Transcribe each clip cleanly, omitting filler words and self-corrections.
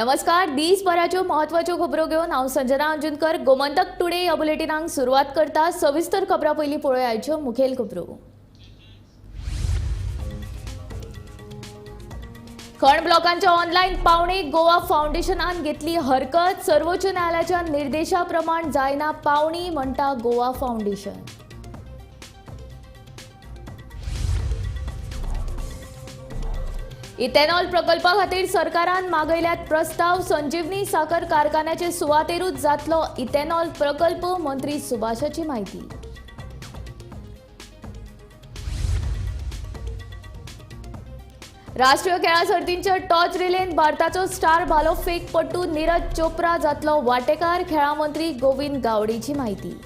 नमस्कार, दिसभराच्यो महत्वाच्यो खबरो घेवन हांव संजना अंजुनकर गोमंतक टुडे ह्या बुलेटिनाक सुरवात करता। सविस्तर खबरां पयलीं पळोवया आयच्यो मुखेल खबरो। खण ब्लॉकांच्या ऑनलायन पावणी गोवा फाउंडेशनान घेतली हरकत। सर्वोच्च न्यायालयाच्या निर्देशा प्रमाण जायना पावणी म्हणटा गोवा फाउंडेशन। इथेनॉल प्रकल्पा खातीर सरकारान मागयल्यात प्रस्ताव। संजीवनी साखर कारखान्याचे सुवातेरूच जातलो इथेनॉल प्रकल्प, मंत्री सुभाषाची माहिती। राष्ट्रीय खेळां सर्तींच्या टॉर्च रिलेन भारताचो स्टार भालोफेकपटू नीरज चोप्रा जातलो वाटेकार, खेळां मंत्री गोविंद गावडेची माहिती।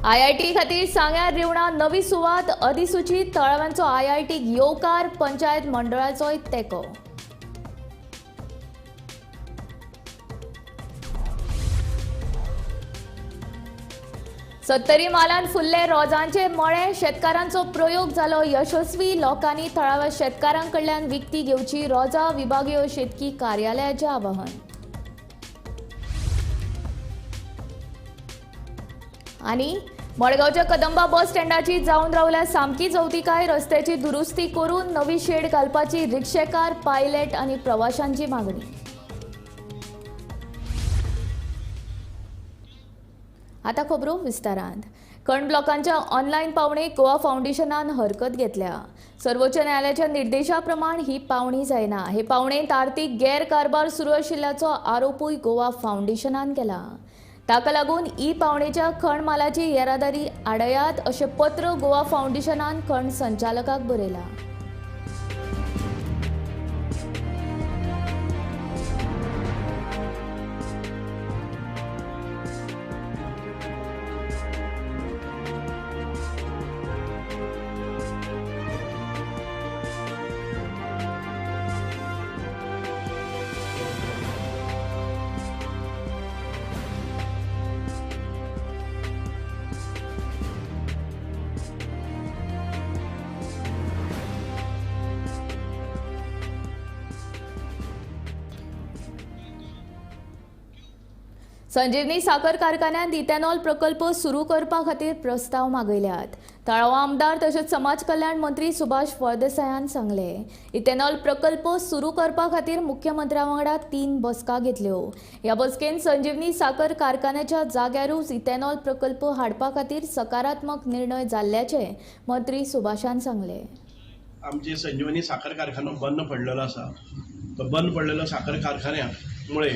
आयआयटी खातीर सांग्यार रिवणा नवी सुवात अधिसूचित, थळाव्यांचो आयआयटीक येवकार, पंचायत मंडळाचोय तेंको। सत्तरी मालान फुल्ले रोजांचे मळे, शेतकारांचो प्रयोग जालो यशस्वी। लोकांनी थळाव्या शेतकारां कडल्यान विकती घेवची रोजां, विभागीय शेतकी कार्यालयाचें आवाहन। आनी मडगांवच्या कदंबा बस स्टँडाची जावन रावल्या सामकी चवतिकाय, रस्त्याची दुरुस्ती करून नवी शेड घालपाची रिक्षेकार, पायलट आनी प्रवाशांची मागणी। आता खबरो विस्तारान। खण ब्लॉकांच्या ऑनलायन पावणेक गोवा फाउंडेशनान हरकत घेतल्या। सर्वोच्च न्यायालयाच्या निर्देशा प्रमाण ही पावणी जायना। हे पावणेंत आर्थिक गैरकारभार सुरू आशिल्ल्याचो आरोपूय गोवा फाउंडेशनान केला। ताका लागून ई पावणेच्या खण मालाची येरादारी आडयात अशें पत्र गोवा फाउंडेशनान खण संचालकाक बरयलां। संजीवनी साखर कारखान्यांत इथेनॉल प्रकल्प सुरू करपा खातीर प्रस्ताव मागयल्यात। थळावो आमदार तशेंच समाज कल्याण मंत्री सुभाष फळदेसायान सांगले, इथेनॉल प्रकल्प सुरू करपा खातीर मुख्यमंत्र्या वांगडा 3 बसका घेतल्यो। ह्या बसकेन संजीवनी साखर कारखान्याच्या जाग्यारूच इथेनॉल प्रकल्प हाडपा खातीर सकारात्मक निर्णय जाल्ल्याचे मंत्री सुभाषान सांगले। आमचे संजीवनी साखर कारखानो बंद पडलेलो आसा, तो बंद पडलेलो साखर कारखान्या मुळे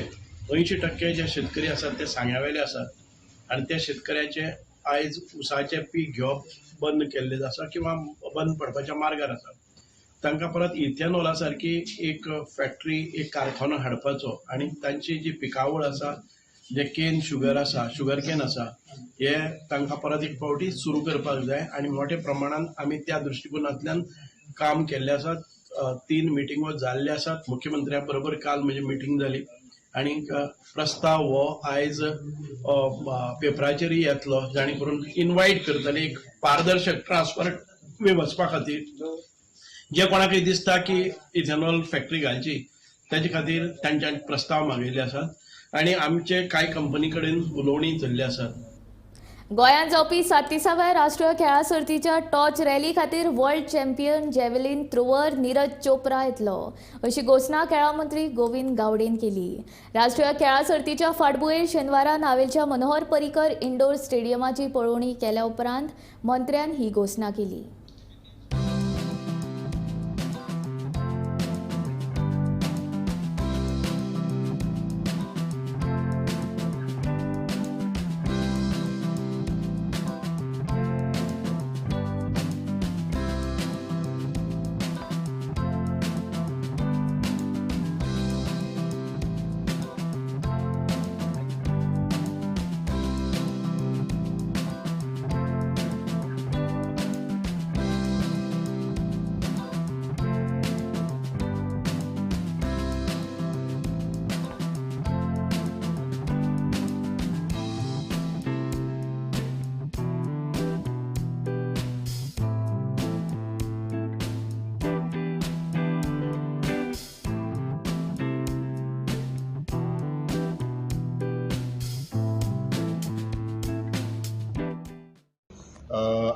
80% जे शेतकरी आसात ते सांग्यावेले आसात आनी त्या शेतकऱ्याचे आयज ऊसाचें पीक घेवप बंद केल्लें आसा किंवा बंद पडपाच्या मार्गार आसा। तांकां परत इथेनॉला सारकी एक फॅक्टरी, एक कारखानो हाडपाचो आनी तांची जी पिकावळ आसा, जे केन शुगर आसा, शुगर केन आसा, हे तांकां परत एक फावटी सुरू करपाक जाय आनी मोठ्या प्रमाणान आमी त्या दृश्टिकोनांतल्यान काम केल्लें आसा। 3 मिटिंगो जाल्ले आसात। मुख्यमंत्र्या बरोबर काल म्हजी मिटींग जाली आनी प्रस्ताव हो आयज पेपराचेरय येतलो, जाणे करून इनवायट करतले एक पारदर्शक ट्रान्सपरंट वे वचपा खातीर। जे कोणाकय दिसता की इथेनॉल फॅक्टरी घालची ताजे खातीर तांच्यान प्रस्ताव मागयल्ले आसात आनी आमचे कांय कंपनी कडेन उलोवणी चल्ली आसात। गोंयांत जावपी 37व्या राष्ट्रीय खेळां सर्तीच्या टॉर्च रॅली खातीर world champion javelin thrower Neeraj Chopra येतलो अशी घोशणा खेळां मंत्री गोविंद गावडेन केली। राष्ट्रीय खेळां सर्तीच्या फाटभुंयेर शेनवारा नावेलच्या मनोहर पर्रीकर इंडोर स्टेडियमाची पळोवणी केल्या उपरांत मंत्र्यान ही घोशणा केली।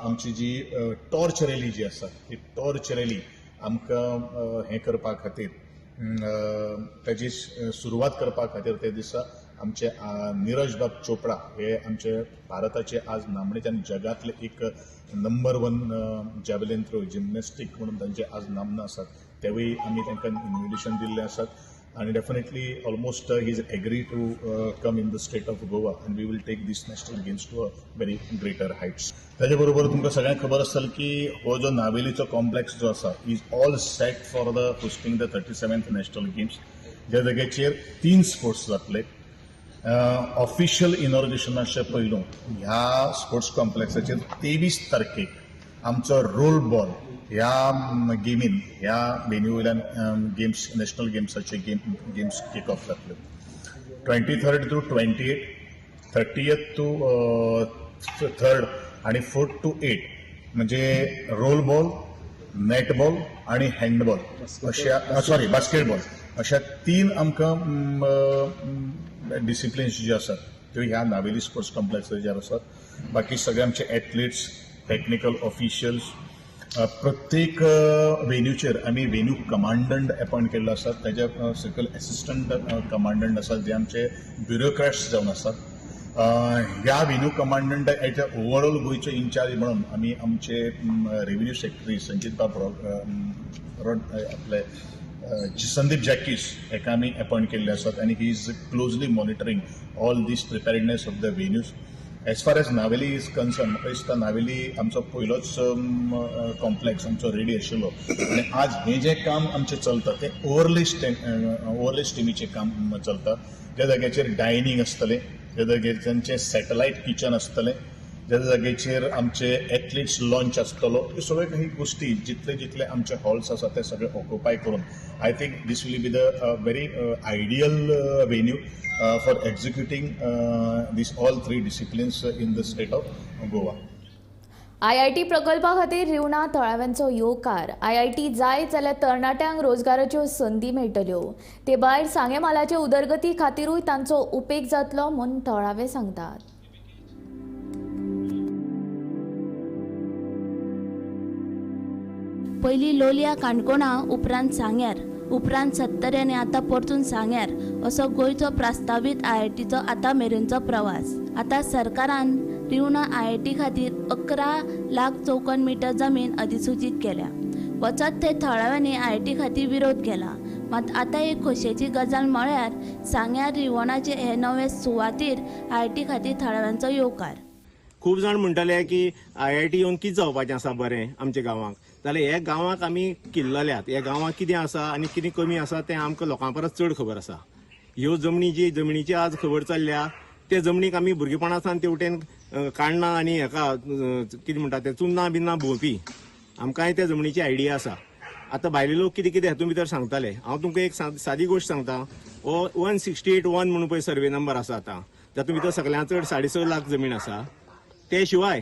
आमची जी टॉर्च रॅली जी आसा ती टॉर्च रॅली आमकां हें करपा खातीर ताजी सुरवात करपा खातीर ते दिसा आमचे निरज बाब चोपडा हे आमचे भारताचे आज नामनेचे आनी जगांतले एक नंबर 1 जॅवलिन थ्रो जिमनॅस्टीक म्हणून तांचे आज नामना आसात, तेवूय आमी तांकां इन्विटेशन दिल्लें आसात आनी definitely almost he is agree to come in the state of Goa and we will take this national games to a very greater heights. ताजे बरोबर तुमकां सगळ्यांक खबर आसतलें की हो जो नावेलीचो कॉम्प्लेक्स जो आसा is all set for the hosting the 37th national games, ज्या जाग्याचेर 3 स्पोर्ट्स जातले. ऑफिशियल इनॉग्रेशनाचे पयलू ह्या स्पोर्ट्स कॉम्प्लेक्साचेर 23 तारखेक आमचो रोल बॉल ह्या गेमीन ह्या वेन्यू वयल्यान गेम्स नॅशनल गेम्साचे गेम्स किक ऑफ जातले. 23rd to 28, 30th to 3rd आणि 4th to 8 म्हणजे रोल बॉल, नेटबॉल आणि हँडबॉल अशा सॉरी बास्केटबॉल अशा 3 आमकां डिसिप्लिन्स जे आसात त्यो ह्या नावेली स्पोर्ट्स कॉम्प्लेक्साचेर आसात. बाकी सगळे आमचे एथलिट्स, टॅक्निकल ऑफिशियल्स, प्रत्येक वेन्यूचेर आमी वेन्यू कमांडंट अपॉयंट केल्लो आसा, ताच्या सकयल एसिस्टंट कमांडंट आसात जे आमचे ब्युरोक्रॅट्स जावन आसात. ह्या venue commandant as a overall गोंयचे इन्चार्ज म्हणून आमी आमचे रेव्हेन्यू सेक्रेटरी संजीत बाब आपले संदीप जॅकीस हेका आमी अपॉयंट केल्ले आसात आनी he is closely monitoring all this preparedness of the venues. As far as Navelim is concern, म्हाका दिसता नावेली आमचो पयलोच कॉम्प्लेक्स आमचो रेडी आशिल्लो आनी आज हें जें काम आमचें चलता तें ओवरलेस टिमीचें काम चलता, ज्या जाग्याचेर डायनींग आसतलें, ज्या जाग्याचेर तांचें सॅटलायट किचन आसतलें, ज्या जाग्याचेर आमचे एथलिट्स लॉंच आसतलो, ह्यो सगळ्यो काही गोश्टी जितले जितले आमचे हॉल्स आसा ते सगळे ऑक्युपाय करून I think this will be the very ideal venue for executing this all 3 disciplines in the state of Goa. IIT प्रकल्पा खातीर रिवणा थळाव्यांचो येवकार. आयआयटी जाय जाल्यार तरणाट्यांक रोजगाराच्यो संदी मेळटल्यो, ते भायर सांगें म्हालाचे उदरगती खातीरूय तांचो उपेग जातलो म्हूण थळावे सांगतात. पयलीं लोलया काणकोणा, उपरांत सांग्यार, उपरांत सत्तरी आनी आतां परतून सांग्यार असो गोंयचो प्रस्तावीत आयआयटीचो आतां मेरेनचो प्रवास. आतां सरकारान रिवणा आयआयटी खातीर 11 लाख चौखण मिटर जमीन अधिसुचीत केल्या. वचत थंय थळाव्यांनी आयआयटी खातीर विरोध केला, मात आतां एक खोशयेची गजाल म्हळ्यार सांग्यार रिवणाचे हे नवे सुवातीर आयआयटी खातीर थळाव्यांचो येवकार. खूब जाण म्हणटाले की आयआयटी येवन कितें जावपाचें आसा बरें आमच्या गांवांक, जाल्यार ह्या गांवाक आमी किल्लल्यात, ह्या गांवांक कितें आसा आनी कितें कमी आसा तें आमकां लोकां परस चड खबर आसा. ह्यो जमनी जी जमनीची आज खबर चल्ल्या ते जमनीक आमी भुरगेपणा सावन ते वटेन काडना आनी हेका कितें म्हणटा ते चुन्नां बिन्नां भोंवपी, आमकांय त्या जमनीची आयडिया आसा. आतां भायले लोक कितें कितें हातूंत भितर सांगताले. हांव तुमकां एक सादी गोश्ट सांगता, हो 168(1) म्हणून पळय सर्वे नंबर आसा आतां, तातूंत भितर सगळ्यांत चड 6.5 लाख जमीन आसा. ते शिवाय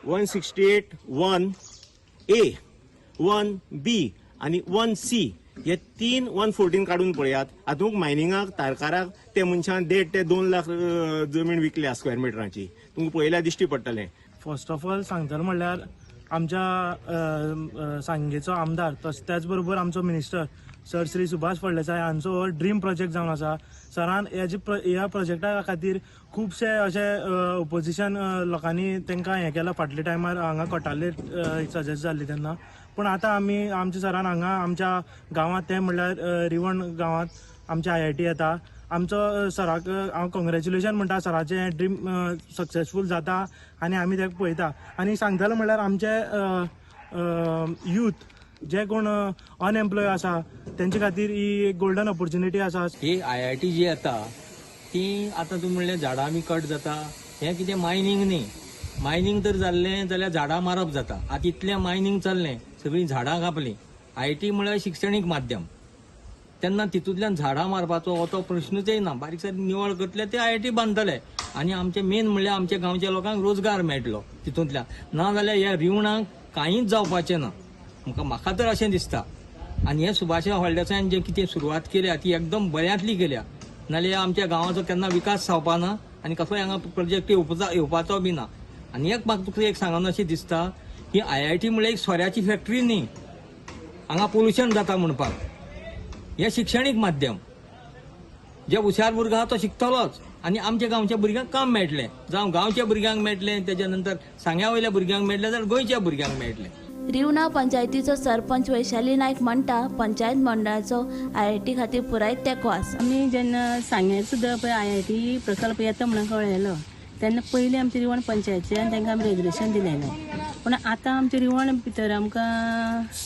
168(1A), 1B आनी 1C हे 3 114 काडून पळयात. हातूंत मायनिंगाक तारकाराक ते मनशान 1.5 ते 2 लाख जमीन विकल्या स्क्वेअर मिटरांची, तुमकां पळयल्यार दिश्टी पडटलें. फर्स्ट ऑफ ऑल सांगतलो म्हणल्यार आमच्या सांगेचो आमदार त्याच बरोबर आमचो मिनिस्टर सर श्री सुभाष फळदेसाय हांचो हो ड्रीम प्रोजेक्ट जावन आसा. सरान ह्या प्रोजेक्टा खातीर खुबशे अशे ओपोजिशन लोकांनी तांकां हें केलां. फाटल्या टायमार हांगा कोटाले सजेस्ट जाल्ली तेन्ना, पूण आतां आमी आमच्या सरान हांगा आमच्या गांवांत, तें म्हणल्यार रिवण गांवांत आमच्या आयआयटी येता. आमचो सराक हांव कॉंग्रेच्युलेशन म्हणटा, सराचें ड्रीम सक्सेसफूल जाता आनी आमी ताका पळयता. आनी सांगतलो म्हणल्यार आमचे यूथ जे कोण अनएम्प्लॉय आसा तेंचे खातीर ही एक गोल्डन ऑपॉर्च्युनिटी आसा. ही आयआयटी जी येता ती आतां तुमी म्हणलें झाडां आमी कट जाता, हें कितें मायनींग न्ही. मायनींग तर जाल्लें जाल्यार झाडां मारप जाता. आतां इतलें मायनींग चल्लें, सगळीं झाडां कापलीं. आयआयटी म्हळ्यार शिक्षणीक माध्यम, तेन्ना तितूंतल्यान झाडां मारपाचो हो तो प्रश्नूच येना. बारीक सारीक निवळ करतले ते आयआयटी बांदतले आनी आमचें मेन म्हणल्यार आमच्या गांवच्या लोकांक रोजगार मेळटलो तितूंतल्यान. ना जाल्यार ह्या रिवणाक कांयच जावपाचें ना, म्हाका तर अशें दिसता. आनी हे सुभाष फळदेसायान जे कितें सुरवात केल्या ती एकदम बऱ्यांतली केल्या, नाजाल्यार आमच्या गांवाचो केन्ना विकास जावपा ना आनी कसलोय हांगा प्रोजेक्ट येवपाचो बी ना. आनी एक म्हाका तुका एक सांगन अशें दिसता की आयआयटी म्हणल्यार एक सोऱ्याची फॅक्टरी न्ही, हांगा पोल्युशन जाता म्हणपाक. हें शिक्षणीक माध्यम, जे हुशार भुरगो आहा तो शिकतलोच आनी आमच्या गांवच्या भुरग्यांक काम मेळटलें, जावं गांवच्या भुरग्यांक मेळटलें, तेच्या नंतर सांग्या वयल्या भुरग्यांक मेळटलें, जाल्यार गोंयच्या भुरग्यांक मेळटलें. रिवणा पंचायतीचो सरपंच वैशाली नायक म्हणटा पंचायत मंडळाचो आयआयटी खातीर पुराय तेंको आसा. आमी जेन्ना सांग्यार सुद्दां पळय आयआयटी प्रकल्प येता म्हणून कळयलो तेन्ना पयलीं आमच्या रिवण पंचायतीन तांकां आमी रेजोल्युशन दिलेलें, पूण आतां आमच्या रिवण भितर आमकां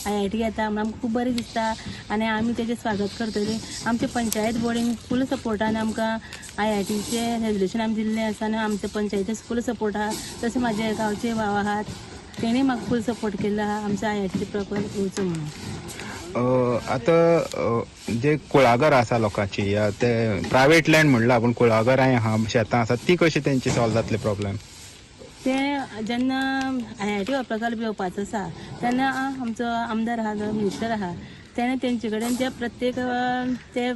आयआयटी येता म्हणून आमकां खूब बरें दिसता आनी आमी तेजें स्वागत करतलीं. आमच्या पंचायत बोर्डीन फूल सपोर्टान आमकां आयआयटीचें रेजोल्युशन आमी दिल्लें आसा आनी आमच्या पंचायतीन फूल सपोर्ट आहा. तशें म्हाजे गांवचे भाव आहात तेणी म्हाका फूल सपोर्ट केल्लो आहा आमच्या आयआयटीचे प्रकल्प येवचो म्हणून. आतां जे कुळागर आसा लोकांची या ते प्रायवेट लँड म्हणला पूण कुळागरां आहा, शेतां आसा, ती कशी तेंची सॉल्व जातली प्रॉब्लेम? ते जेन्ना आयआयटी हो प्रकल्प येवपाचो आसा तेन्ना आमचो आमदार आहा, जो मिनिस्टर आहा, तेणें तेंचे कडेन जे प्रत्येक ते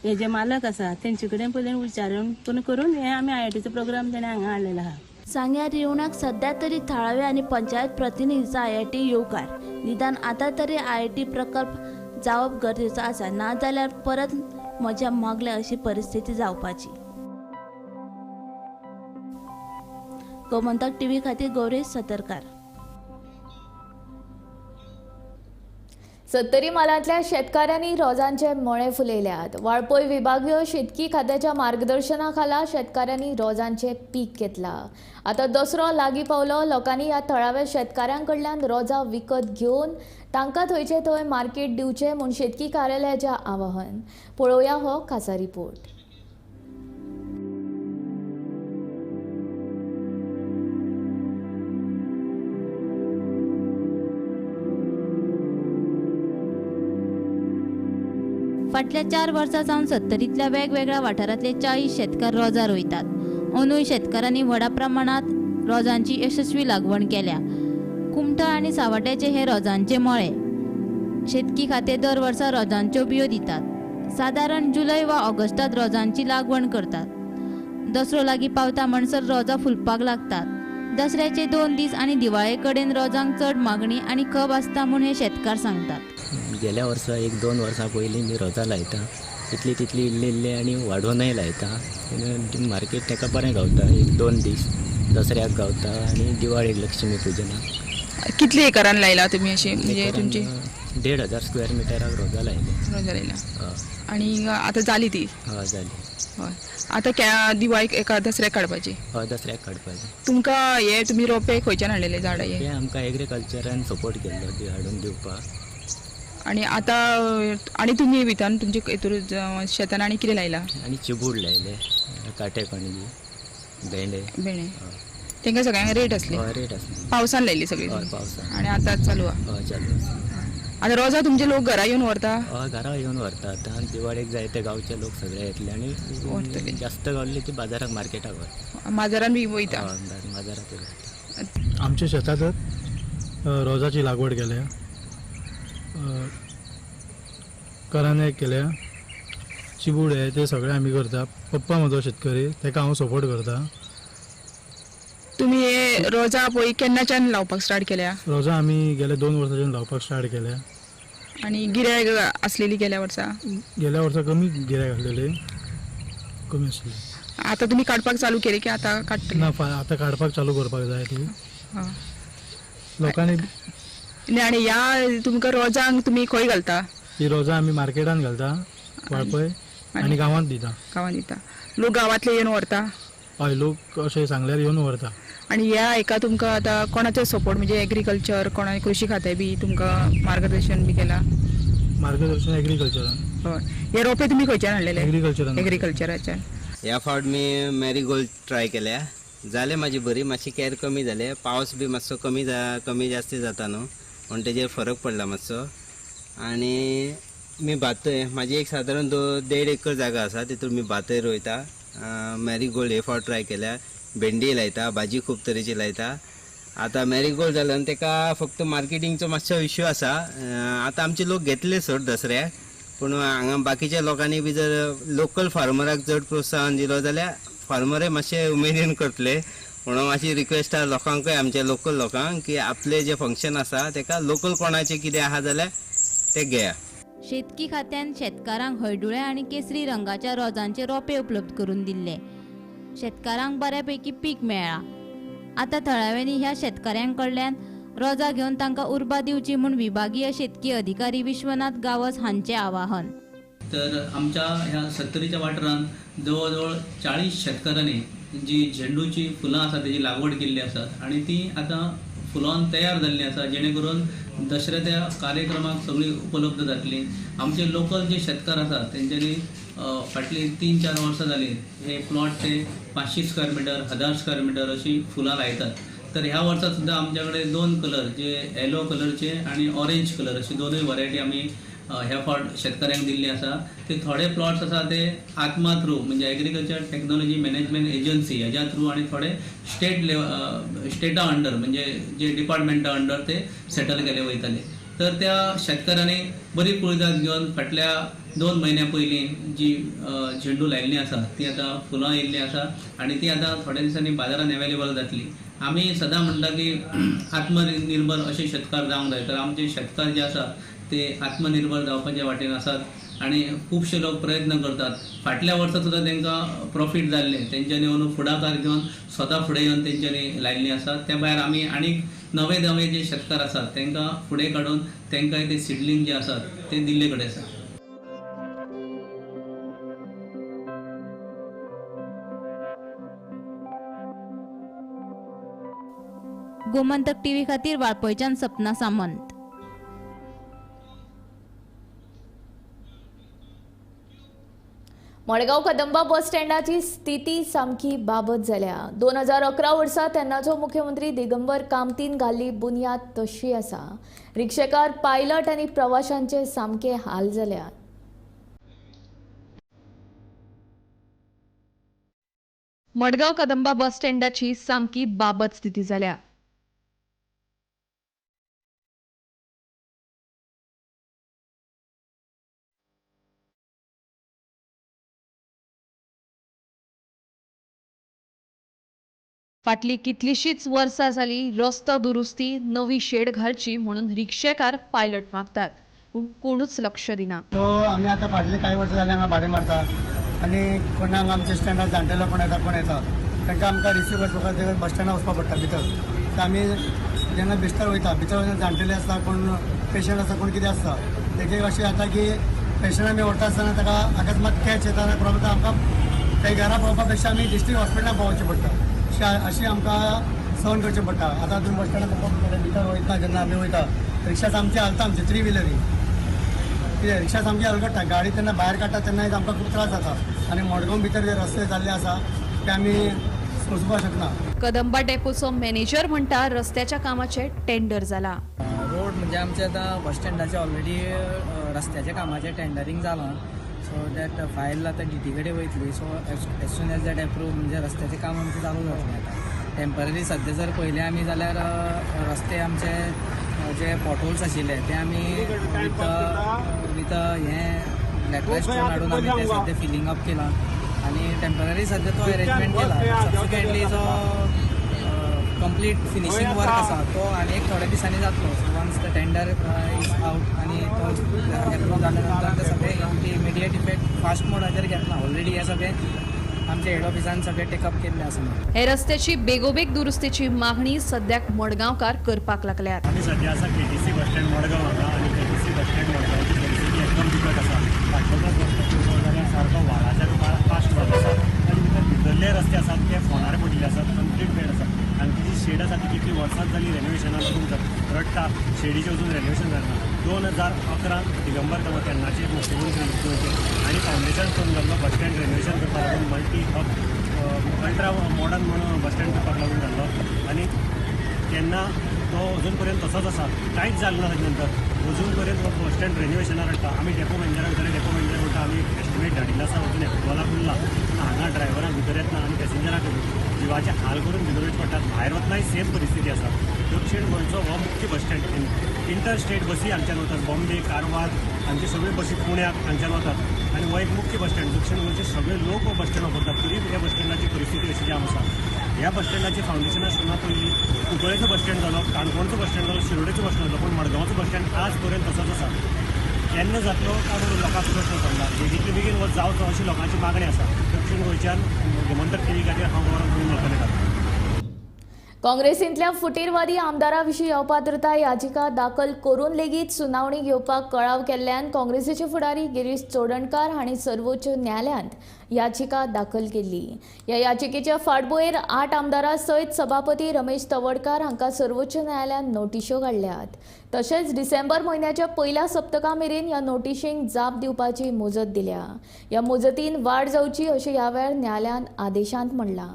हे जे मालक आसा तेंचे कडेन पयलीं विचारून करून हे आमी आयआयटीचो प्रोग्राम तेणें हांगा हाडलेलो आहा. सांग्यार रिवणाक सध्या तरी थळावे आनी पंचायत प्रतिनिधीचो आयआयटी येवकार. निदान आतां तरी आयआयटी प्रकल्प जावप गरजेचो आसा, नाजाल्यार परत म्हज्या मागल्या अशी परिस्थिती जावपाची. गोमंतक टीव्ही खातीर गौरेश सतरकार. सत्तरी म्हालांतल्या शेतकाऱ्यांनी रोजांचे मळे फुलयल्यात. वाळपय विभागीय शेतकी खात्याच्या मार्गदर्शना खाला शेतकाऱ्यांनी रोजांचे पीक घेतला. आतां दसरो लागीं पावलो, लोकांनी ह्या थळाव्या शेतकाऱ्यां कडल्यान रोजां विकत घेवन तांकां थंयचे थंय मार्केट दिवचें म्हूण शेतकी कार्यालयाचें आवाहन. पळोवया हो खासा रिपोर्ट. फाटल्या 4 वर्सां सावन सत्तरींतल्या वेगवेगळ्या वाठारांतले 40 शेतकार रोजां रोयतात. अंदूय शेतकारांनी व्हडा प्रमाणांत रोजांची यशस्वी लागवण केल्या. कुमठा आनी सावड्ड्याचे हे रोजांचे मळे. शेतकी खातें दर वर्सा रोजांच्यो बियो दितात. सादारण जुलय वा ऑगस्टांत रोजांची लागवण करतात. दसरो लागीं पावता म्हणसर रोजां फुलपाक लागतात. दसऱ्याचे 2 दीस आनी दिवाळे कडेन रोजांक चड मागणी आनी खप आसता म्हूण हे शेतकार सांगतात. गेल्या वर्सा 1-2 वर्सां पयलीं मी रोजां लायता, तितली तितली इल्ली इल्ली आनी वाडोवनय लायता. मार्केट ताका बरें गावता, 1-2 दीस दसऱ्याक गावता आनी दिवाळेक लक्ष्मी पुजनाक. कितली एकरान लायला तुमी अशी? म्हणजे तुमची 1500 स्क्वेअर मिटराक रोजां लायली. रोजां लायला आनी आतां जाली ती? हय जाली. हय, आतां दिवाळीक एका दसऱ्याक काडपाची? हय दसऱ्याक काडपाची. तुमकां हे तुमी रोपे खंयच्यान हाडलेले झाडां? हे आमकां एग्रीकल्चरान सपोर्ट केल्लो ती हाडून दिवपाक. आनी आतां आनी तुमी भितर तुमचे हितून शेतान आनी कितें लायलां? आनी चिबूड लायले, काटे कणगी, भेंडे. भेंडे तांकां सगळ्यांक रेट आसली? हय रेट आसली. पावसान लायली सगळी? हय पावसान. आनी आतां चालू आहा? हय चालू आसा. आतां रोजां तुमचे लोक घरा येवन व्हरता? हय घरा येवन व्हरता. आतां दिवाळेक जायते गांवचे लोक सगळे येतले आनी जास्त गावले ती बाजाराक मार्केटाक व्हरता. बाजारान बी वयता? हय बाजाराक वयता. आमच्या शेतांत रोजाची लागवड केल्या, कराने केल्या, चिबूड हे ते सगळे आमी करता. पप्पा म्हजो शेतकरी, ताका हांव सपोर्ट करता. तुमी हे रोजां पळय केन्नाच्यान लावपाक स्टार्ट केल्या? रोजां आमी गेले 2 वर्सांच्यान लावपाक स्टार्ट केल्या. आनी गिरायक आसलेली गेल्या वर्सा? गेल्या वर्सा कमी गिरायक आसलेले, कमी आसलेली. आतां तुमी काडपाक चालू केली की आतां काडटले? ना, आतां काडपाक चालू करपाक जाय ती लोकांनी. आनी ह्या तुमकां रोजांक तुमी खंय घालता? ही रोजां आमी मार्केटान घालता वाळपय आनी गांवांत दिता. गांवांत दिता. लोक गांवांतले येवन व्हरता? हय लोक अशें सांगल्यार येवन व्हरता. आनी ह्या हेका तुमकां आतां कोणाचो सपोर्ट म्हणजे एग्रीकल्चर, कोणा कृशी खातें बी तुमकां मार्गदर्शन बी केलां? मार्गदर्शन एग्रीकल्चरान. हय, हे रोपे तुमी खंयच्यान हाडलेले? एग्रीकल्चरान. एग्रीकल्चराच्यान. ह्या फावट मी मॅरीगोल्ड ट्राय केल्या, जाले म्हाजी बरी, मातशी कॅर कमी जाले, पावस बी मातसो कमी जास्ती जाता न्हू म्हण तेजेर फरक पडला मातसो. आनी मी भातय म्हाजी एक सादारण 1.5 एकर जागा आसा, तितून मी भातय रोयता. मॅरीगोल्ड हे फावट ट्राय केल्या, भेंडी लायता, भाजी खूब तरेची लायता. आतां मॅरीगोल्ड जाल्यान तेका फक्त मार्केटिंगचो मातसो इश्यू आसा. आतां आमचे लोक घेतले सोड दसऱ्याक, पूण हांगा बाकीच्या लोकांनी बी जर लोकल फार्मराक चड प्रोत्साहन दिलो जाल्यार फार्मरय मातशे उमेदीन करतले. म्हणून मातशी रिक्वेस्ट आहा लोकांकूय, आमच्या लोकल लोकांक, की आपले जे फंक्शन आसा तेका लोकल कोणाचें कितें आहा जाल्यार ते घेया. शेतकी खात्यान शेतकारांक हळडुळ्या आनी केसरी रंगाच्या रोजांचे रोपे उपलब्ध करून दिल्ले. शेतकारांक बऱ्यापैकी पीक मेळ्ळां. आतां थळाव्यांनी ह्या शेतकाऱ्यां कडल्यान रोजां घेवन तांकां उर्बा दिवची म्हूण विभागीय शेतकी अधिकारी विश्वनाथ गावस हांचें आवाहन. तर आमच्या ह्या सत्तरीच्या वाठारांत जवळ जवळ 40 शेतकारांनी जी झेंडूची फुलां आसा तेजी लागवड केल्ली आसा आनी ती आतां फुलां तयार जाल्ली आसा, जेणे करून दसऱ्या कार्यक्रमाक सगळी उपलब्ध जातली. आमचे लोकल जे शेतकार आसात तेंच्यांनी फाटली 3-4 वर्सां जाली हे प्लॉट ते 500 स्क्वेअर मिटर, 1000 स्क्वेअर मिटर अशी फुलां लायतात. तर ह्या वर्सा सुद्दां आमच्या कडेन 2 कलर, जे येलो कलरचे आनी ऑरेंज कलर अशी दोनूय व्हरायटी आमी ह्या फावट शेतकऱ्यांक दिल्ली आसा. ते थोडे प्लॉट्स आसा ते आत्मा थ्रू म्हणजे एग्रीकल्चर टेक्नॉलॉजी मॅनेजमेंट एजन्सी ह्याच्या थ्रू आनी थोडे स्टेट स्टेटा अंडर म्हणजे जे डिपार्टमेंटा अंडर ते सेटल केले वयताले. तर त्या शेतकऱ्यांनी बरी कुळदाद घेवन फाटल्या 2 म्हयन्या पयलीं जी झेंडू लायिल्ली आसा ती आतां फुलां येयल्ली आसा आनी ती आतां थोड्या दिसांनी बाजारांत एवेलेबल जातली. आमी सदां म्हणटा की आत्मनिर्भर अशे शेतकार जावंक जाय. तर आमचे शेतकार जे आसा ते आत्मनिर्भर जावपाच्या वाटेन आसात आनी खुबशे लोक प्रयत्न करतात. फाटल्या वर्सा सुद्दां तांकां प्रॉफीट जाल्लें, तेंच्यांनी अंदू फुडाकार घेवन स्वता फुडें येवन तेंच्यांनी लायिल्लीं आसात. त्या भायर आमी आनीक नवे नवे जे शेतकार आसात तांकां फुडें काडून तांकांय ते सिडलिंग जे आसात ते दिल्ले कडेन आसा. गोमंतक टीव्ही खातीर वाळपयच्यान सपना सामंत. मडगांव कदंबा बस स्टँडाची स्थिती सामकी बाबत जाल्या. 2011 वर्सा तेन्नाचो मुख्यमंत्री दिगंबर कामतीन घाल्ली बुन्याद तशी आसा. रिक्षेकार, पायलट आनी प्रवाशांचे सामके हाल जाल्यात. मडगांव कदंबा बस स्टँडाची सामकी बाबत स्थिती जाल्या. फाटली कितलीशीच वर्सां जाली रस्तो दुरुस्ती, नवी शेड घालची म्हणून रिक्षेकार पायलट मागतात, पूण कोणूच लक्ष दिना. तो आमी आतां फाटले कांय वर्सां जालीं हांगा भाडें मारता आनी कोणाक आमच्या स्टँडार जाणटेलो कोण येता कोण येता तांकां आमकां रिसीव करपा खातीर बस स्टँडार वचपा पडटा भितर. तर आमी जेन्ना बेश्टर वयता भितर वचून जाणटेले आसता, कोण पेशंट आसता, कोण कितें आसता, एक एक अशें जाता की पेशंट आमी व्हरता आसतना ताका अकस्मात कॅच येता प्रॉब्लम, आमकां थंय घरा पावपा पेक्षा आमी डिस्ट्रिक्ट हॉस्पिटलान पावचें पडटा. अशी आमकां सहन करचें पडटा. आतां तुमी बस स्टँडार भितर वयता जेन्ना आमी वयता रिक्षा सामकी हालता, आमची 3 व्हिलरी कितें रिक्षा सामकी हलकट्टा, गाडी तेन्ना भायर काडटा तेन्ना आमकां खूब त्रास जाता आनी मडगांव भितर जे रस्ते जाल्ले आसा ते आमी सोंसपाक शकना. कदंबा डेपोचो मॅनेजर म्हणटा रस्त्याच्या कामाचें टेंडर जाला. रोड म्हणजे आमचे आतां बस स्टँडाचे ऑलरेडी रस्त्याच्या कामाचें टेंडरींग जालां. सो that file आतां डी टी कडेन वयतली. So as soon as that approve म्हणजे रस्त्याचें काम आमचें चालू जातलें. आतां टेंपररी सद्या जर पळयलें आमी जाल्यार रस्ते आमचे जे पोटहोल्स आशिल्ले ते आमी विथ हें लॅटरायज स्टोन हाडून आमी ते सद्या फिलींग अप केलां आनी टेंपररी सद्या तो अरेंजमेंट केला. सबसिक्वेंटली जो कंप्लीट फिनिशींग वर्क आसा तो आनी एक थोड्या दिसांनी जातलो. So once the tender is out आनी तो एप्रूव जाल्या नंतर ते सगळे इमिडिएट इफेक्ट फास्ट मोडाचेर घेतला. ऑलरेडी हे सगळे आमच्या हेड ऑफिसान सगळे टेकअप केल्ले आसा. हे रस्त्याची बेगोबेग दुरुस्तीची मागणी सद्याक मडगांवकार करपाक लागल्यात. आमी सद्या आसा केटीसी बस स्टँड मडगांव हांगा आनी केटीसी बस स्टँड मडगांवची परिस्थिती एकदम बिकट आसा. फाटल्याच बस स्टँड जाल्यार सारको व्हाळाच्या फास्ट व्हाळ आसा आनी भितर भितरले रस्ते आसात ते फोंडार पडिल्ले आसात, कंप्लीट बेड आसा आनी तिची शेड आसा ती कितली वर्सां जाली रेनोवेशनाक अजून रडटा, शेडीचें अजून रेनोवेशन जालें ना. 2011 दिगंबर कामत तेन्नाचे मुख्यमंत्री गोंयचे आनी फावंडेशन करून जाल्लो बस स्टँड रेनोवेशन करपाक लागून मल्टी हब अल्ट्रा मॉडर्न म्हणून बस स्टँड करपाक लागून जाल्लो आनी तेन्ना तो अजून पर्यंत तसोच आसा, कांयच जालें ना. ताजे नंतर अजून पर्यंत हो बस स्टँड रेनोवेशनाक रडटा. आमी डेपो मॅनेजराक विचारलें, डेपो मॅनेजर म्हणटा आमी एस्टिमेट धाडिल्लो आसा, अजून एप्रुवलाक उरला. पूण हांगा ड्रायव्हरांक भितर येतना आनी पॅसेंजरांक जिवाचे हाल करून भितर वयचे पडटात, भायर वतनाय सेम परिस्थिती आसा. दक्षिण गोंयचो हो मुख्य बस स्टँड, इंटर स्टेट बसी हांगच्यान वतात, बॉम्बे, कारवार हांगचे सगळ्यो बसी पुण्याक हांगच्यान वतात आनी हो एक मुख्य बस स्टँड. दक्षिण गोंयचे सगळे लोक हो बस स्टँड वापरतात, तरी ह्या बस स्टँडाची परिस्थिती अशी जाम आसा. ह्या बस स्टँडाची फावंडेशनां सुद्दां पयलीं कुंकळेचो बस स्टँड जालो, काणकोणचो बस स्टँड जालो, शिरोडेचो बस स्टँड जालो, पूण मडगांवचो बस स्टँड आज पर्यंत तसोच आसा. केन्ना जातलो काय म्हणून लोकांक प्रश्न पडला. बेगींतले बेगीन हो जावचो अशी लोकांची मागणी आसा. दक्षिण गोंयच्यान गोमंतक टीव्ही खातीर हांव गौरव गोविंद मळकर्णेकार. काँग्रेसींतल्या फुटीरवादी आमदारा विशीं अपात्रताय याचिका दाखल करून लेगीत सुनावणी घेवपाक कळाव केल्ल्यान काँग्रेसीचे फुडारी गिरीश चोडणकार हांणी सर्वोच्च न्यायालयांत याचिका दाखल केली. ह्या याचिकेच्या फाटभुंयेर 8 आमदारां सयत सभापती रमेश तवडकार हांकां सर्वोच्च न्यायालयान नोटिश्यो काडल्यात. तशेंच डिसेंबर म्हयन्याच्या पयल्या सप्तका मेरेन ह्या नोटिशींक जाप दिवपाची मुजत दिल्या. ह्या मुजतीन वाड जावची अशें ह्या वेळार न्यायालयान आदेशांत म्हणलां.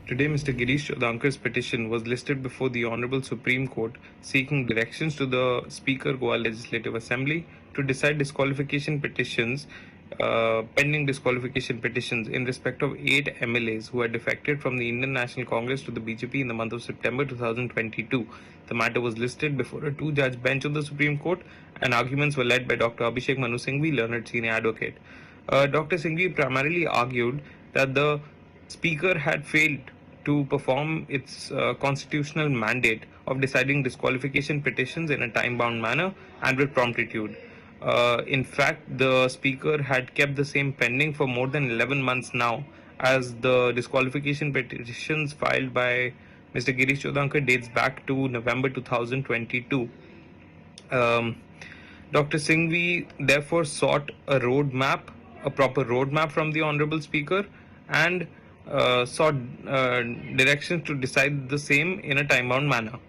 Today, Mr. Girish Chodankar's petition was listed before the Honorable Supreme Court seeking directions to the Speaker Goa Legislative Assembly to decide disqualification petitions, pending disqualification petitions in respect of 8 MLAs who had defected from the Indian National Congress to the BJP in the month of September 2022. The matter was listed before a 2-judge bench of the Supreme Court and arguments were led by Dr. Abhishek Manu Singhvi, learned senior advocate. Dr. Singhvi primarily argued that the Speaker had failed to perform its constitutional mandate of deciding disqualification petitions in a time-bound manner and with promptitude. In fact, the Speaker had kept the same pending for more than 11 months now, as the disqualification petitions filed by Mr. Girish Chodankar dates back to November 2022. Dr. Singhvi therefore sought a roadmap, a proper roadmap from the Honorable Speaker, and sought directions to decide the same in a time-bound manner.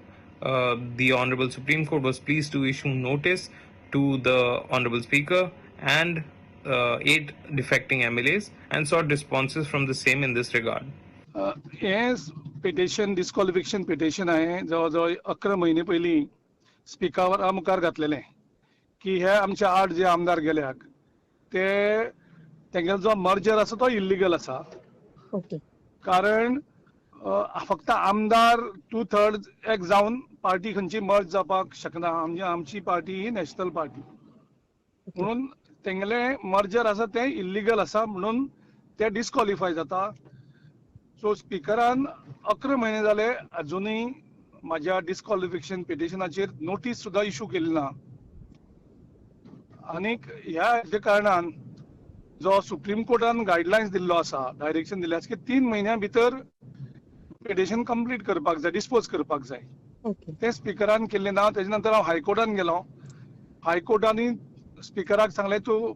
The Honorable Supreme Court was pleased to issue notice to the Honorable Speaker and 8 defecting MLAs and sought responses from the same in this regard. हे petition, डिस्क्वॉलिफिकेशन petition हांवें जवळ जवळ 11 म्हयने पयलीं स्पिकरा मुखार घातलेलें की हे आमचे 8 जे आमदार गेल्याक ते तेंगेलो जो मर्जर आसा तो इल्लिगल आसा. कारण फक्त आमदार 2/3 एक जावन पार्टी खंयची मर्ज जावपाक शकना. आमची पार्टी ही नॅशनल पार्टी म्हणून तेंगेले मर्जर आसा तें इल्लिगल आसा म्हणून ते डिस्क्वॉलिफाय जाता. सो स्पिकरान 11 म्हयने जाले अजुनूय म्हाज्या डिस्क्वॉलिफिकेशन पिटिशनाचेर नोटीस सुद्दां इशू केली ना. आनीक ह्या हेजे कारणान जो सुप्रीम कोर्टान गायडलायन्स दिल्लो आसा, डायरेक्शन दिल्लें आसा की 3 म्हयन्या भितर पिटिशन कंप्लीट करपाक जाय, डिस्पोज करपाक जाय. तें स्पिकरान केल्लें ना. तेजे नंतर हांव हायकोर्टान गेलो. हायकोर्टांनी स्पिकराक सांगलें तूं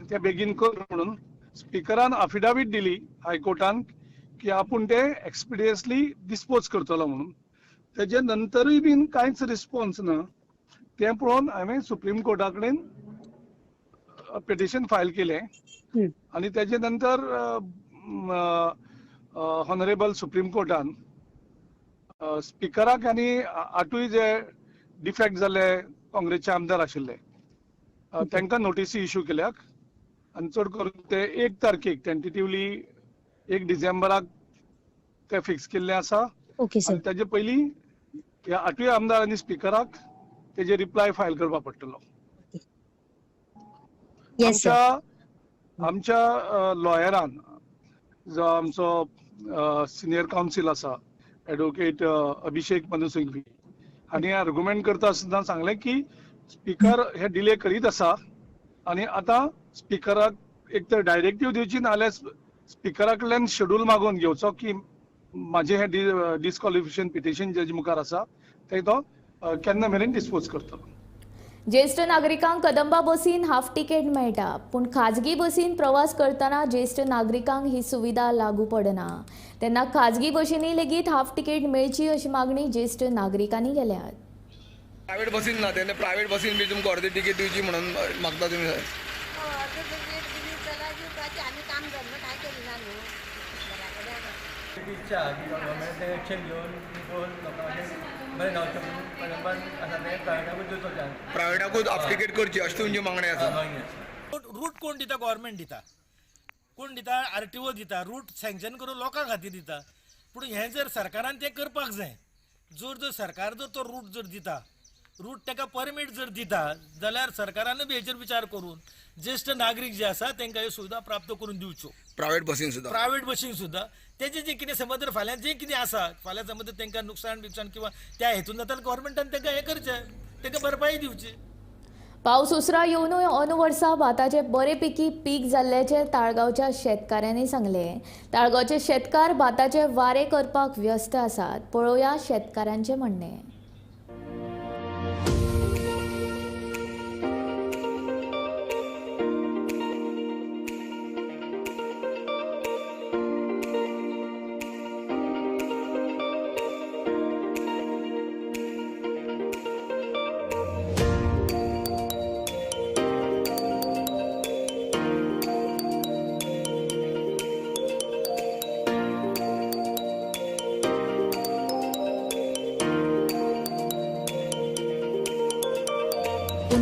तें बेगीन कर म्हणून. स्पिकरान अफिडावीट दिली हायकोर्टान की आपूण तें एक्सपिडियसली डिस्पोज करतलो म्हणून. तेजे नंतरूय बीन कांयच रिस्पॉन्स ना. तें पळोवन हांवें सुप्रीम कोर्टा कडेन पिटिशन फायल केलें आनी तेजे नंतर ऑनरेबल सुप्रीम कोर्टान स्पिकराक आनी 8 जे डिफेक्ट जाल्ले काँग्रेसचे आमदार आशिल्ले तांकां नोटीसी इशू केल्याक आनी चड करून ते 1 तारखेक टेंटेटिवली 1 डिसेंबराक ते फिक्स केल्ले आसा. आनी तेजे पयलीं ह्या 8 आमदार आनी स्पिकराक तेजे रिप्लाय फायल करपाक पडटलो. आमच्या लॉयरान जो आमचो सिनियर कावन्सील आसा एडवोकेट अभिषेक मनु सिंघवी हांणी आर्ग्युमेंट करता आसतना सांगलें की स्पिकर हे डिले करीत आसा आनी आतां स्पिकराक एक तर डायरेक्टीव दिवची नाल्यार स्पिकरा कडल्यान शेड्यूल मागोवन घेवचो की म्हाजें हें डिस्क्वॉलिफिकेशन पिटिशन जेजे मुखार आसा तें तो केन्ना मेरेन डिस्पोज करतलो. ज्येष्ठ नागरिकांक कदंबा बसीन हाफ तिकेट मेळटा, पूण खाजगी बसीन प्रवास करतना ज्येष्ठ नागरिकांक ही सुविधा लागू पडना. तेन्ना खाजगी बशींनी लेगीत हाफ तिकेट मेळची अशी मागणी ज्येष्ठ नागरिकांनी केल्या. प्रायव्हेट बसीन ना, तेन्ना प्रायव्हेट बसीन बी तुमकां अर्दी तिकेट दिवची म्हणून मागता तुमी. इच्छा की गव्हर्मेंट एक्शन घेवन पळोवन लोकांक बरें गावचें म्हणून कदंबान आसा तें प्रायवेटाकूच दिवचो चान्स, प्रायवेटाकूच हाफ तिकेट करची अशी तुमची मागणी आसा. रूट कोण दिता? गव्हर्मेंट दिता. कोण दिता? आरटीओ दिता. रूट सँक्शन करून लोकां खातीर दिता. पूण हें जर सरकारान तें करपाक जाय. जर जर सरकार जर तो रूट जर दिता रूट ताका परमीट जर दिता जाल्यार सरकारानूय बी हेचेर विचार करून ज्येश्ठ नागरीक जे आसा तांकां ह्यो सुविधा प्राप्त करून दिवच्यो. प्रायवेट बसीन सुद्दां, प्रायवेट बसींक सुद्दां तेजें जें कितें समज जर फाल्यां जें कितें आसा फाल्यां समज जर तांकां नुकसाण बिकसाण किंवा त्या हेतून जाता जाल्यार गव्हर्मेंटान तांकां हें करचें, तांकां भरपाई दिवची. पावस उसरा येवनूय अंदू वर्सा भाताचे बरे पिकी पीक जाल्ल्याचें ताळगांवच्या शेतकारांनी सांगलें. ताळगांवचे शेतकार भाताचे वारे करपाक व्यस्त आसात. पळोवया शेतकारांचें म्हणणें.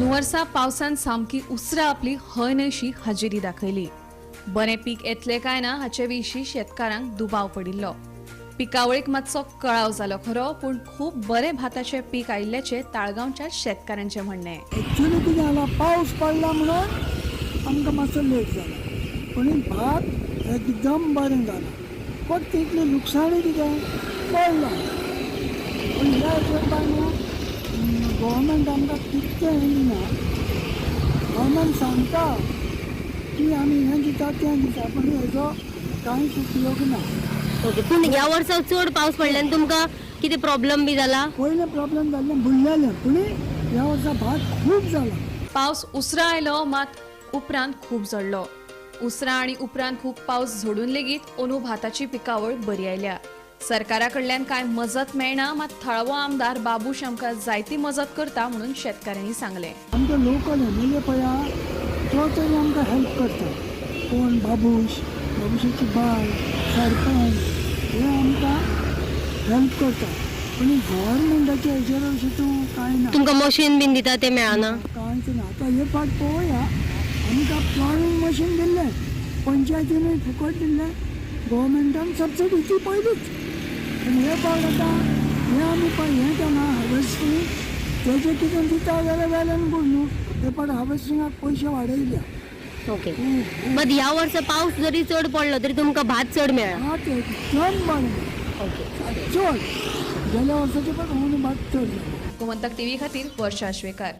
वर्सा पावसान सामकी उसरा आपली हय न्हयशी हाजेरी दाखयली. बरें पीक येतलें काय ना हाचे विशीं शेतकारांक दुबाव पडिल्लो. पिकावळीक मातसो कळाव जालो खरो, पूण खूब बरें भाताचें पीक आयिल्ल्याचें ताळगांवच्या शेतकारांचें म्हणणें. एक्चुअली कितें जालां, पावस पडला म्हणून आमकां मातसो लेट जाला, पूण भात एकदम बरें जालां. फक्त इतलें लुकसाणूय कितें पडलां, पूण ह्या हिशोबान न्हू गव्हर्मेंट आमकां कितकें हें दिना. गव्हर्मेंट सांगता की आमी हें दिता तें दिता, पूण हेजो कांयच उपयोग ना. ओके, पूण ह्या वर्सा चड पावस पडल्यान तुमकां कितें प्रॉब्लम बी जाला? पयलें प्रॉब्लम जाल्लें बुडलेलें, पूण ह्या वर्सा भात खूब जाला. पावस उसरा आयलो मात उपरांत खूब झडलो. उसरा आनी उपरांत खूब पावस झडून लेगीत अंदू भाताची पिकावळ बरी आयल्या. सरकारा कडल्यान कांय मजत मेळना, मात थळावो आमदार बाबूश आमकां जायती मजत करता म्हणून शेतकारांनी सांगलें. आमचो लोकल एमएलए पळय तो तरी आमकां हेल्प करता. कोण बाबूश, बाबूशाची बायल, सरपंच हे आमकां हेल्प करता, पूण गव्हर्मेंटाच्या हेजेर अशें तूं कांय ना. तुमकां मशीन बीन दिता तें मेळना? कांयच ना. आतां हे फावट पळोवया, आमकां प्लॉविंग मशीन दिल्लें, पंचायतीनूय फुकट दिल्लें, गव्हर्मेंटान सबसिडी ती पयलीच. पूण हे फावट आतां हें आमी पळय हें केलां हार्वेस्टींग, तेजें कितें दिता जाल्यार वेल एंड गूड न्हू. हे फावट हार्वेस्टिंगाक पयशे वाडयल्या. ओके, बट ह्या वर्सा पावस जरी चड पडलो तरी तुमकां भात चड मेळ्ळा? भात एकदम बरें. ओके, चड गेल्या वर्साचे पण अंदू भात चड जालें. गोमंतक टीव्ही खातीर वर्षा आश्वेकर.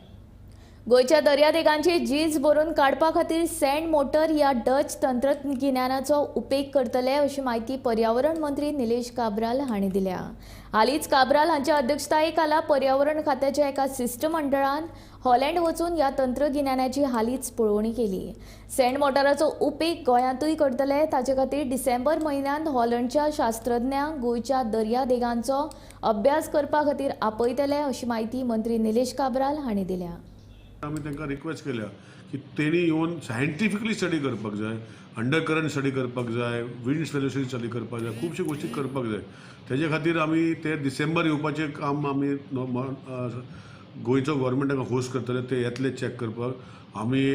गोंयच्या दर्यादेगांची झीज भरून काडपा खातीर सँड मोटर ह्या डच तंत्रगिन्यानाचो उपेग करतले अशी म्हायती पर्यावरण मंत्री निलेश काब्राल हांणी दिल्या. हालींच काब्राल हांच्या अध्यक्षताये खाला पर्यावरण खात्याच्या एका शिश्टमंडळान हॉलँड वचून ह्या तंत्रगिन्यानाची हालींच पळोवणी केली. सँड मोटराचो उपेग गोंयांतूय करतले. ताचे खातीर डिसेंबर म्हयन्यांत हॉलंडच्या शास्त्रज्ञांक गोंयच्या दर्यादेगांचो अभ्यास करपा खातीर आपयतले अशी म्हायती मंत्री निलेश काब्राल हांणी दिल्या. आमी तांकां रिक्वेस्ट केल्या की तेणी येवन सायंटिफिकली स्टडी करपाक जाय, अंडर करंट स्टडी करपाक जाय, विंड वेलोसिटी स्टडी करपाक जाय, खुबश्यो गोश्टी करपाक जाय. तेजे खातीर आमी ते डिसेंबर येवपाचें काम आमी गोंयचो गव्हर्मेंट तांकां होस्ट करतले, ते येतले चॅक करपाक. आमी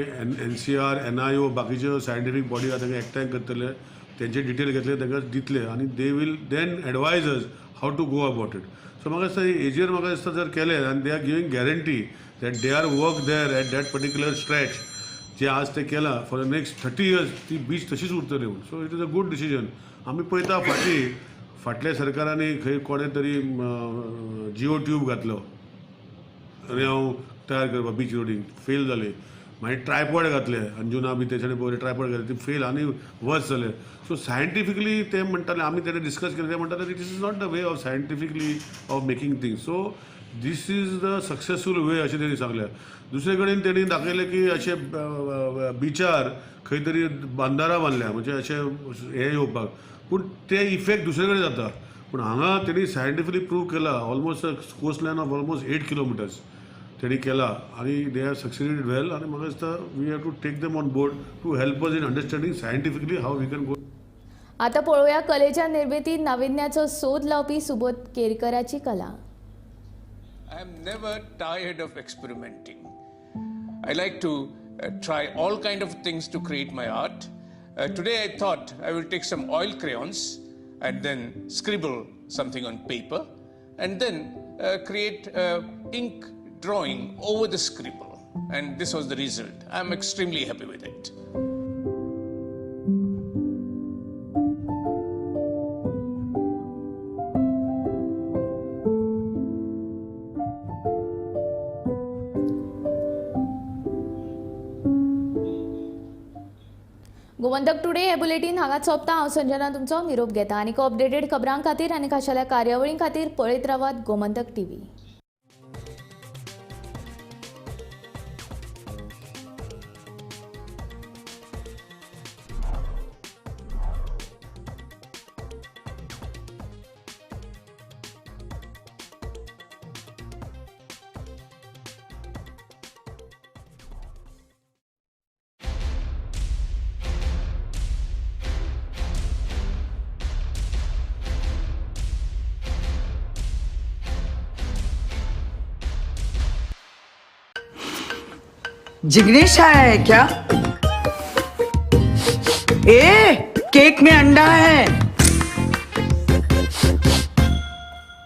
NCR, NIO बाकीच्यो सायंटिफीक बॉडी आसा तांकां एकठांय करतले, तेंचे डिटेल घेतले तांकां दितले आनी they will then advise us how to go about it. So म्हाका दिसता हेजेर म्हाका दिसता जर केलें आनी they are giving guarantee that they are work there at that particular stretch जे आज ते केलां फॉर the next 30 years ती बीच तशीच उरतली म्हूण. So it is a good decision. आमी पळयता फाटीं फाटल्या सरकारांनी खंय कोणें तरी जिओ ट्यूब घातलो रेंव तयार करपाक बीच रोडींग, फेल जाले. मागीर ट्रायपॉड घातले अंजुना बी तेच्यानी पळयलें ट्रायपॉड घातले ती फेल आनी वर्स जाले. सो सायंटिफिकली ते म्हणटाले, आमी तेणे डिस्कस केलें, ते म्हणटाले this is not the way of scientifically of making things. So this is the successful way अशें तेणी सांगलें. दुसरे कडेन तेणी दाखयलें की अशें बिचार खंय तरी बांदारा बांदल्या म्हणजे अशें हें येवपाक, पूण ते इफेक्ट दुसरे कडेन जाता. पूण हांगा तेणी सायंटिफिकली प्रूव केला almost coast line of almost 8 kilometers तेणी केला आनी they have succeeded वेल. आनी म्हाका दिसता we have to take them on board to help us in understanding scientifically how we can go. आतां पळोवया कलेच्या निर्मितीत नाविन्याचो सोद लावपी सुबोध केरकराची कला. I am never tired of experimenting. I like to try all kind of things to create my art. Today I thought I will take some oil crayons and then scribble something on paper and then create ink drawing over the scribble, and this was the result. I'm extremely happy with it. Gomantak today हे bulletin हांगाच सोंपता. हांव संजना तुमचो निरोप घेता आनी updated खबरां खातीर आनी खाशेल्या कार्यावळीं खातीर पळयत रावात गोमंतक टीव्ही. जिग्नेश आया है क्या? ए, केक में अंडा है।